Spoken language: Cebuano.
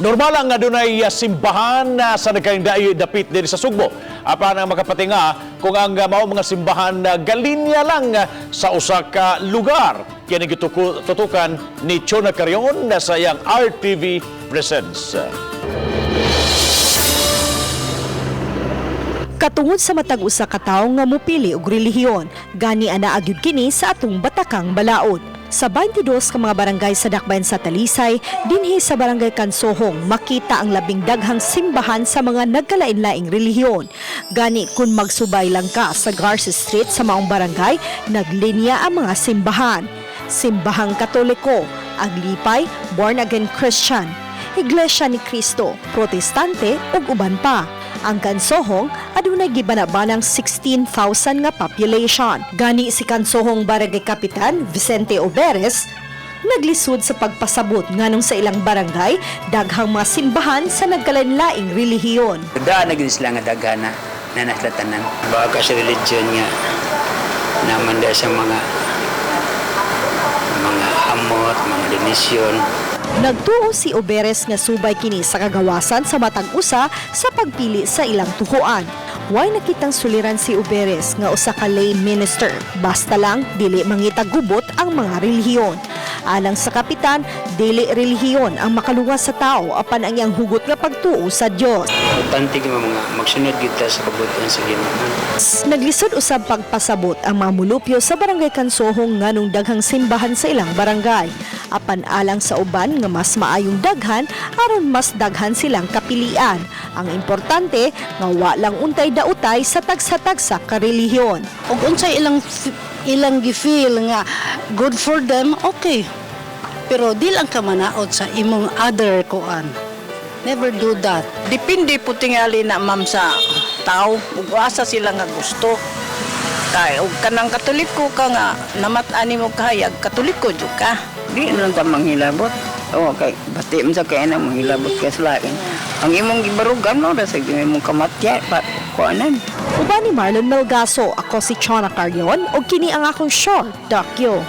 Normal lang nga dunay simbahan sa nagkaindayo dapit diri sa Sugbo. Apan ang makapatinga kung ang mao mga simbahan na galinya lang sa usa ka lugar. Kini gitutukan ni Chona Carion na sa iyang RTV Presents. Katungod sa matag usa ka tawo nga mupili og relihiyon, gani ana agyud kini sa atong batakang balaod. Sa 22 ka mga barangay sa Dakbayan sa Talisay, dinhi sa Barangay Kansohong makita ang labing daghang simbahan sa mga nagkalain-laing relihiyon. Gani kung magsubay lang ka sa Garcia Street sa maong barangay, naglinya ang mga simbahan. Simbahang Katoliko, Aglipay, Born Again Christian, Iglesia ni Cristo, Protestante ug uban pa. Ang Kansohong adunay gibanabanang 16,000 nga population. Gani si Kansohong Barangay Kapitan Vicente Oberes naglisod sa pagpasabot nganong sa ilang barangay daghang mga simbahan sa nagkalainlaing relihiyon. Daan na gyud sila nga daghan na na nasila tanan. Baka sa religion nga naman sa mga hamot, mga donasyon. Nagtuo si Oberes nga subay kini sa kagawasan sa matag usa sa pagpili sa ilang tuhuan. Way nakitang suliran si Oberes nga usa ka lay minister, basta lang dili mangitagubot ang mga relihiyon. Alang sa kapitan, dili relihiyon ang makaluwas sa tao apan ang iyang hugot nga pagtuo sa Dios. Importante gyud mga magsunod gyud ta sa kabutihan sa Ginoo. Naglisod usab pagpasabot ang mga mulupyo sa Barangay Kansohong nganong daghang simbahan sa ilang barangay. Apan alang sa uban nga mas maayong daghan aron mas daghan silang kapilian. Ang importante nga wa lang untay dautay sa tagsa-tagsa ka relihiyon. Ug unsay ilang ilang gi-feel nga good for them, okay. Pero di lang ka manaot sa imong other kuan. Never do that. Depende po tingali na, ma'am, sa tao ug asa sila nga gusto. Kay ug kanang Katoliko ka nga namat-an nimo kahayag, Katoliko jud ka. Di na lang ta manghilabot. Oo, kay bati man sa kay na manghilabot kay sa lain. Ang imong gibarugan mo ra sa imong kamatya pa kuanan. Uban ni Marlon Melgaso, ako si Chona Carion ug kini ang akong short docu.